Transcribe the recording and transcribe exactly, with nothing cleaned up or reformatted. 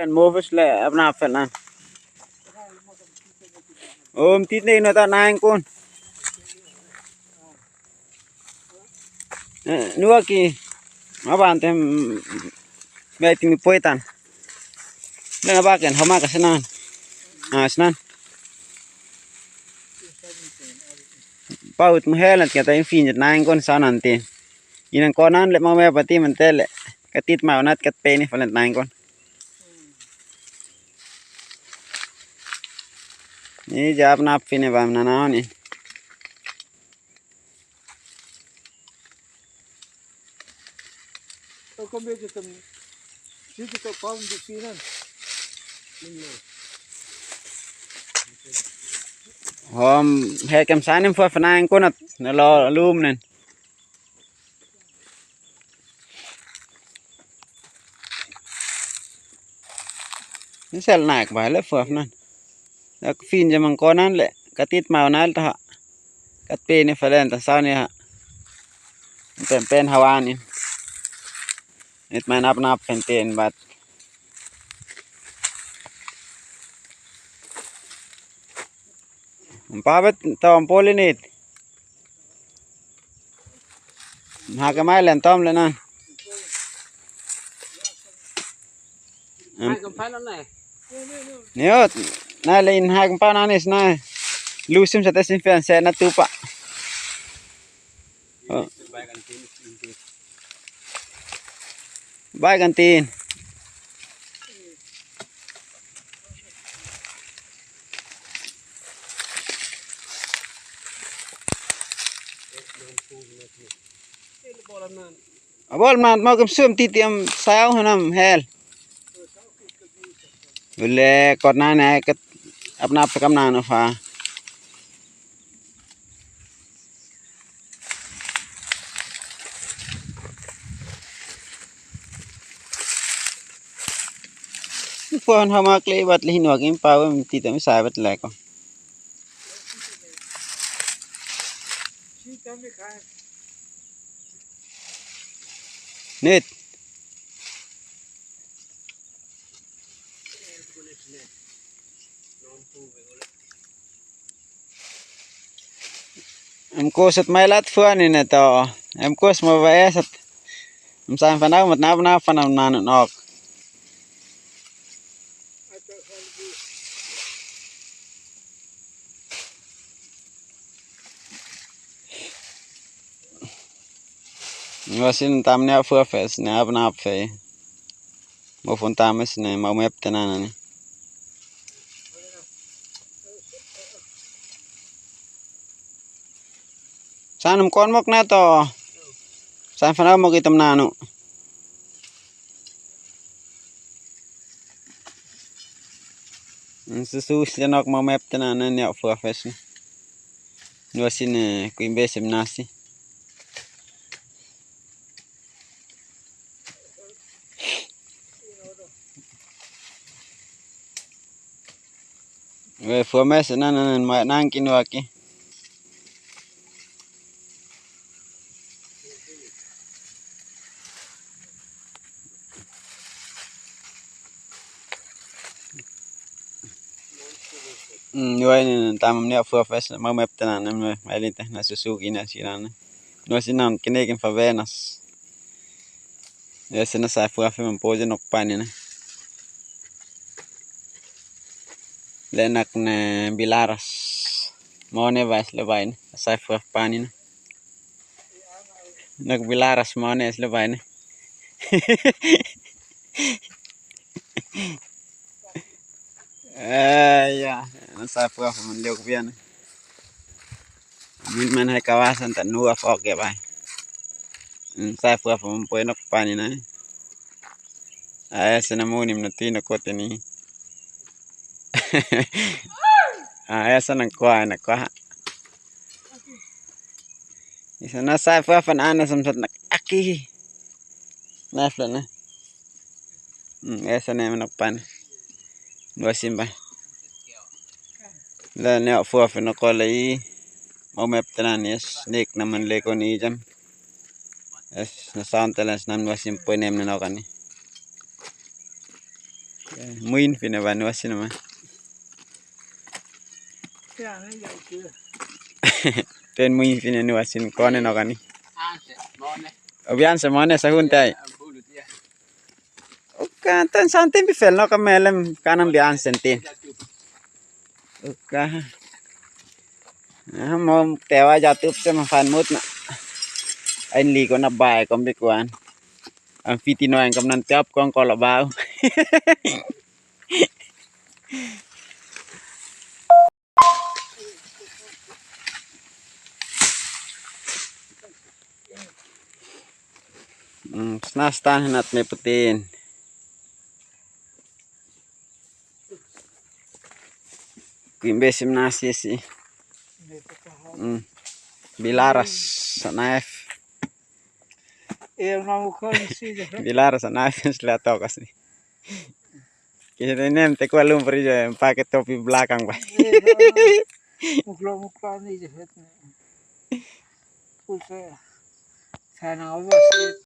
Kan mo fes le apna fel nan. Om tit ne ino ta nine kon. Eh, nuwa ki. Ma ban tem. Be ti mi poitan. Le na ba ken homa ka senan. Ah, senan. Paut mu helan ke ta infin nine kon sanan te. Inan konan le mau me pati man tele. Katit mau nat kat pe ni falan nine kon. Ni jab na fine bam na na ni. Hom, he kem sanim fo fana en kunat, ne lo lum nen. Ni sel naik ba le fo fana. Dak fin jaman konan le, katit mau nal ta ha. Kat pe ni falen ta saw ni ha. Pen pen hawanin. Nit mai nap nap pen ten bat. Mpa bet tom poli nit. Hake mai len tom le nan. Em. Ni ot. Na le in hake mpa nan is na. Lusim sa te sin fen se na tupa. Oh. Bai kantin. Abol man mau kem sum titiam sao hanam hel. Ule kot nane ket apna pekam nanu fa. Puan hamak le bat le hinwa kim pa we mti tami sa bat le ko. Nit. Em kusut mai lat fuan ini to. Em kus ma ba esat. Em san fanau mat nap nap fanau nanu nok. Wasin tam ne afu afes ne ap na ap fe. Mo fun tam es ne ma mep tenana ne. San um kon mok na to. San fana mok itam nanu. Susu si nok ma mep tenana ne afu afes ne. Ni wasin, eh, kuimbe sem nasi. We fua mese na na na ma nangkin waki. Mm, ni wai ni tam ni afu afes ma mep tenana ni wai ni te na susu kina sirana. No sinan kine kin favenas. Ese na sa fua fe man poje nok pani na. Le nak ne bilaras. Mone vais le vaine. Sa fua pani na. Nak bilaras mone es le vaine. Eh, ya. Na sa fua fe man le kubiana. Min man hai kawasan ta nuwa foke bai. Sai fua fua mpo eno pani na. Aya sena muni mna tino kote ni. Aya sena kwa na kwa. Isa na sai fua fua na ana samsat na aki. Na fla na. Hmm, esa ne mena pan. Dua simba. La ne fua fua na kola i. Mau mep tena ni es nek na man leko ni jam. Es na saun tela es nam dua simpo ne mena nokani. Eh, muin fine ba ni wasin ma. Ten muin fine ni wasin kone no kani. Obian se mone sa hun tai. Uka, ten san tempi fel no ka melem kanam bi ansen tin. Uka. Ah, mo tewa ja tup se ma fan mut na. Ain li ko na bai kom bi kuan. Am fiti no en kom nan tiap kon kolo bau. Mm, sna stan hinat me putin. Kuimbe sim nasi si. Mm. Bilaras sa naif. Bilaras sa naif sila tokas ni. Kite nem te kua lumpur ijo em pake topi belakang ba. Muklo muklo ni je het ni. Puse. Sana obos.